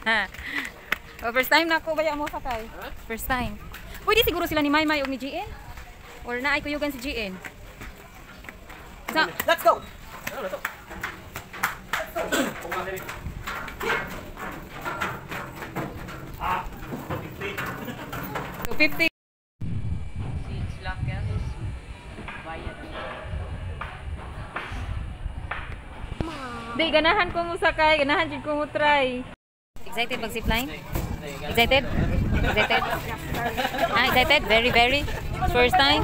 Oh, first time na ako baya mo sakay. First time. Pwede siguro sila ni Maymay o ni GN? Or naay kuyugan si GN? Sa Let's go. Ah, 50. 250. Di, ganahan ko mo sakay, ganahan jud ko mo try. Excited pag zipline? Excited? Excited? Ah, excited? Very, very? First time?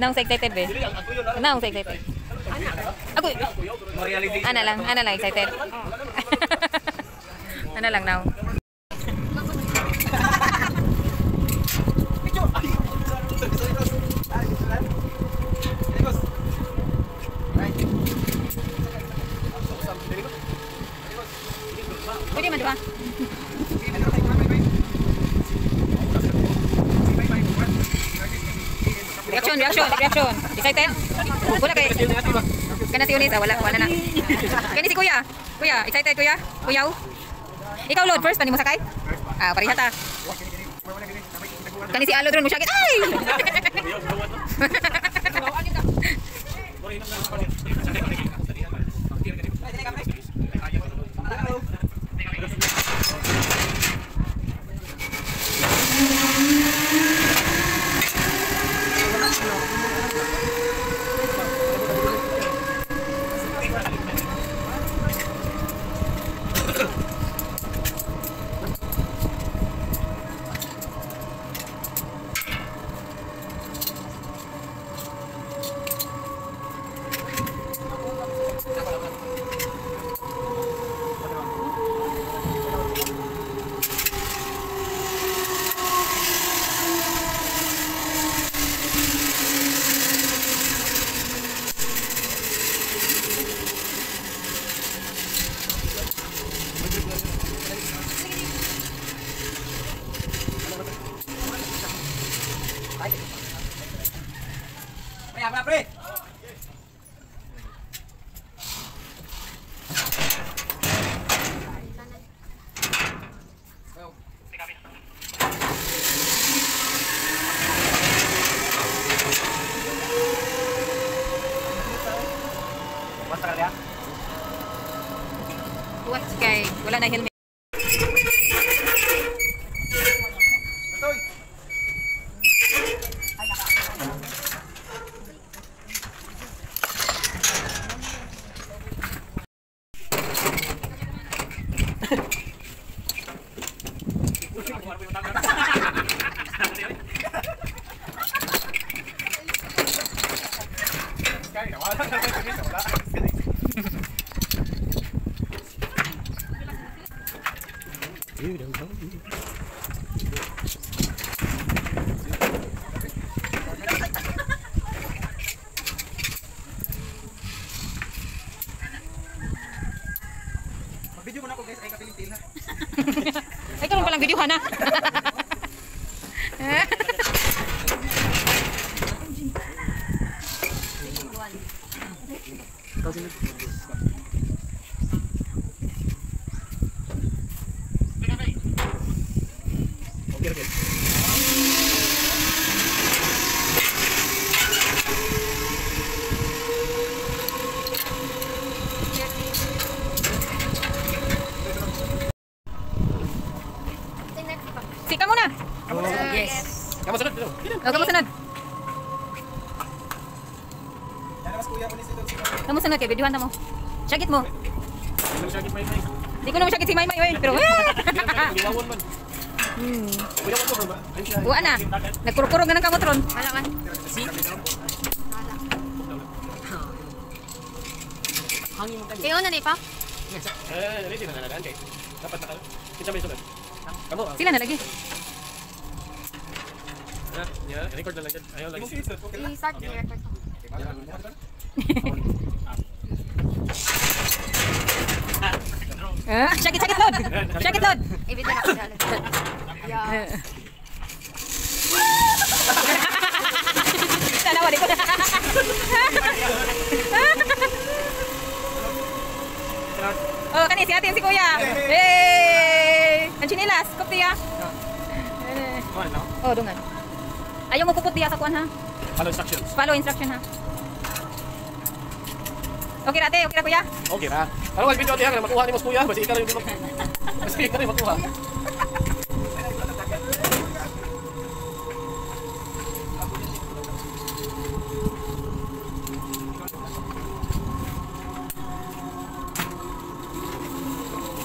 Naong sa excited, be? Naong sa excited? Ako, ana lang, excited. Ana lang now. Pwede man, di ba? Reaction, reaction, reaction. Excited? Wala kay. Kana si Eunice, ah, wala, wala na. Kani si Kuya. Kuya, excited Kuya? Kuyaw? Ikaw Lord, first pa nimo sakay? Ah, pareha ta. Kani si Alo drone mo siya. Ay! Pre, pre. What kay wala na helmet. Mag-video muna ako guys, ay kapiling tail ha. Ay, karon palang video na. Okay, okay. Sika muna. Yes. Kamu sunod, dito. O, kamu sunod. Kamu sunod kay videohan ta mo. Syagit mo. Di ko na masyagit si Maymay, oy, pero Gilawon man. Wa na. Nagkurkurog na ng kamot ron. Wala man. Kayo na ni pa? Eh, ready na na kay. Dapat naka. Kinsa may sunod? Kamu. Sila na lagi. Ya, record na lang yan. Ayaw lagi. I-start the record. Ah, syagit, syagit load. Syagit load. I-video na ako dyan. Yeah. Tanawa di ko. Oh, kani si ate si kuya. Hey! Ang chinilas, kupti ya. Oh, dungan. Ayaw mo kupot diya sa kuan ha. Follow instructions. Follow instruction ha. Okay ra ate, okay ra kuya. Okay ra. Ano kay video ate ha, makuha ni mas kuya, basta ikaw rin makuha. Basta ikaw rin makuha.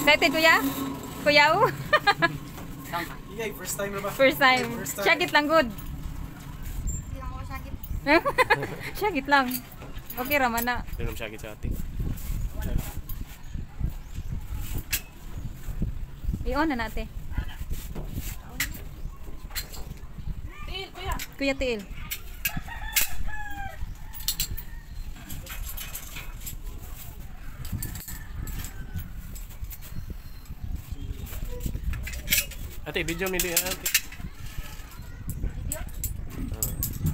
Excited kuya? Kuya? Ingay, first time na ba? First time. First time. Syagit lang good. Hindi lang ako syagit. Syagit lang. Okay ra man na. Hindi naman syagit sa ate. I-on na natin. Tiil, kuya. Kuya tiil. Ate, video mi di ate.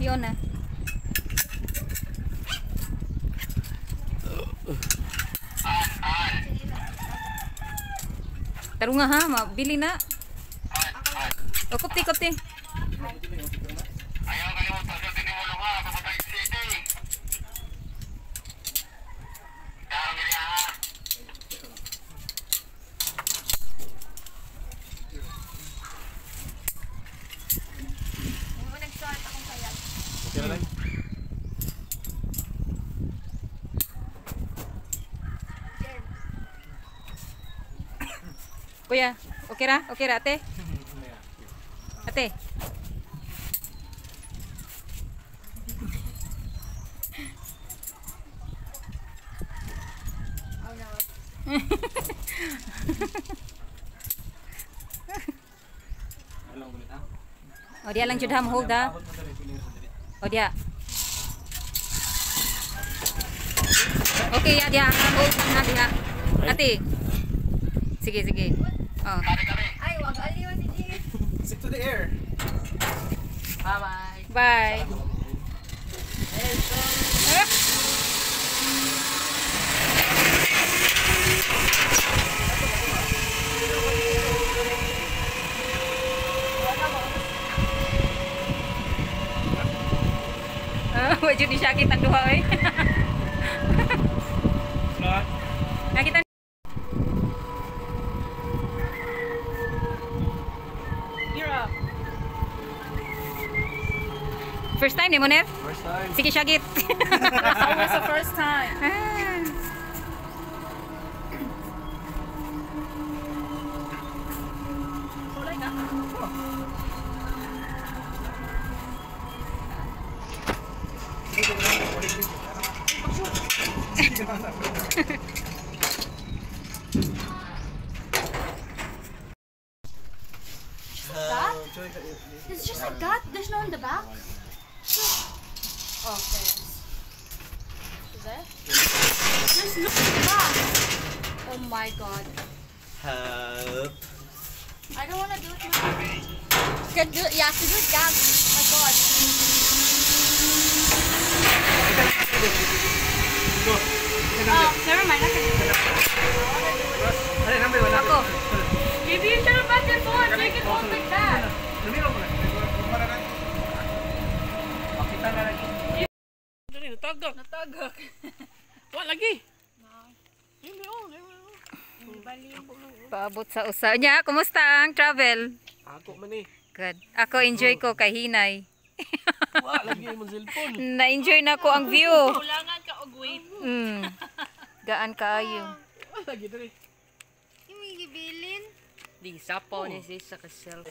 I-on na. Tarunga ha, mabili na. O, kupti, kupti. Nag-start akong kaya. Okay ra lang. Kuya, okay ra? Okay ra, ate? Ate. Oh no. O diya lang jud ha, hold ha. O diya. Okay, ya diya. Hold na diya. Ate. Sige, sige. Oh. Ay, wag aliw si G. Zip to the air. Bye-bye. Bye. Ah, wa jud ni siya kitang duha oy. Nakita. You're up. First time ni Moner? First time. Sige, syagit. Always the first time. Ah. Kulay na. That? It's just like that? There's no in the back? Oh, there is. Is there? There's no in the back. Oh my god. Help. I don't wanna do it now. Can do it, yeah, to do it, Gab. Oh my god. Oh, never mind. I can do it. Ako. Maybe you should have bought your phone so you can hold like that. Dali, natagak. Natagak. Wa lagi. Paabot sa usa. Nya, kumusta ang travel? Ako man eh. Good. Ako enjoy ko kay hinay. Wa lagi imong cellphone. Na-enjoy na ko ang view. Kulangan ka og weight. Gaan kaayo. Wa lagi dali. Yung may gibilin. Di sapaw ni siya sa self.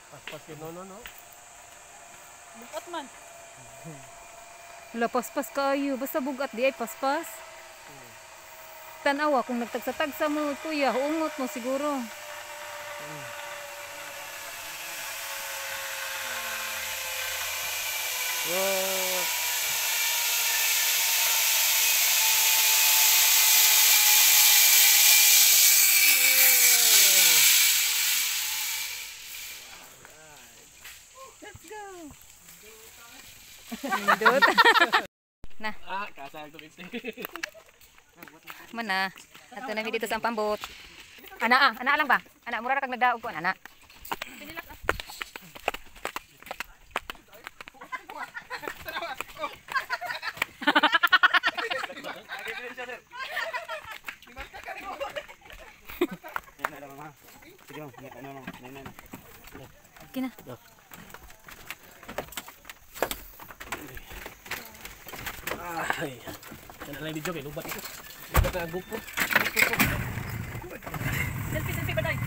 Paspas kay no no no. Bukat man. Wala, paspas kaayo. Basta bugat di ay paspas. Tanawa kung nagtagsa-tagsa mo, kuya, huungot mo siguro. Wow. Let's go. Nindot. Na. Ah, kasal to bitch. Mana. Ato na mi dito sa pambot. Ana ah, ana lang ba? Ana mura ra kag nagdaog ko ana. Kina. Ay. Kana lang video kay lubat ito. Lubat na ang GoPro. Selfie, selfie ba tayo?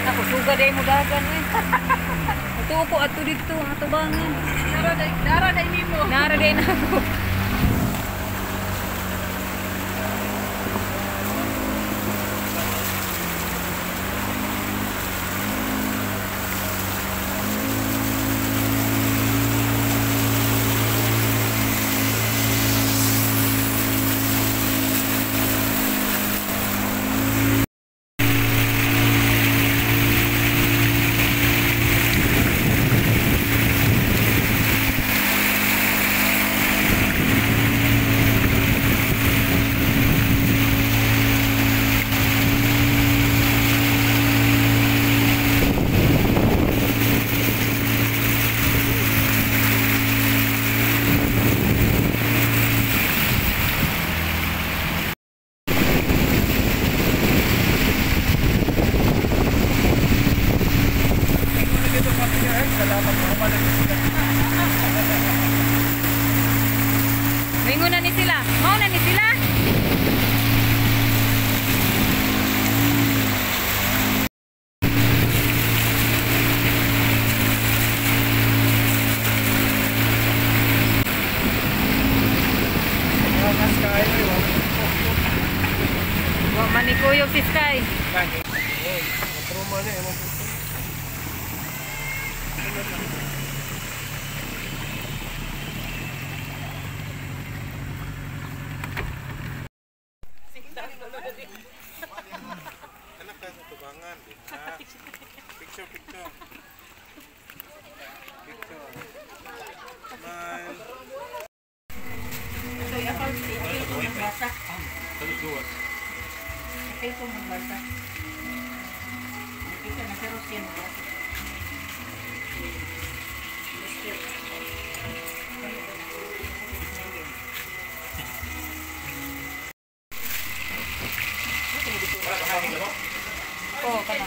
Ako suga day mo dagan eh. Ato ko ato dito ato bangan. Nara day nimo. Nara day na ako. Mingon na ni sila. Mao na ni sila. Wa man ni kuyog si Sky. Anak ka sa tubangan. Picture, picture. Picture. Smile. Oh, kana.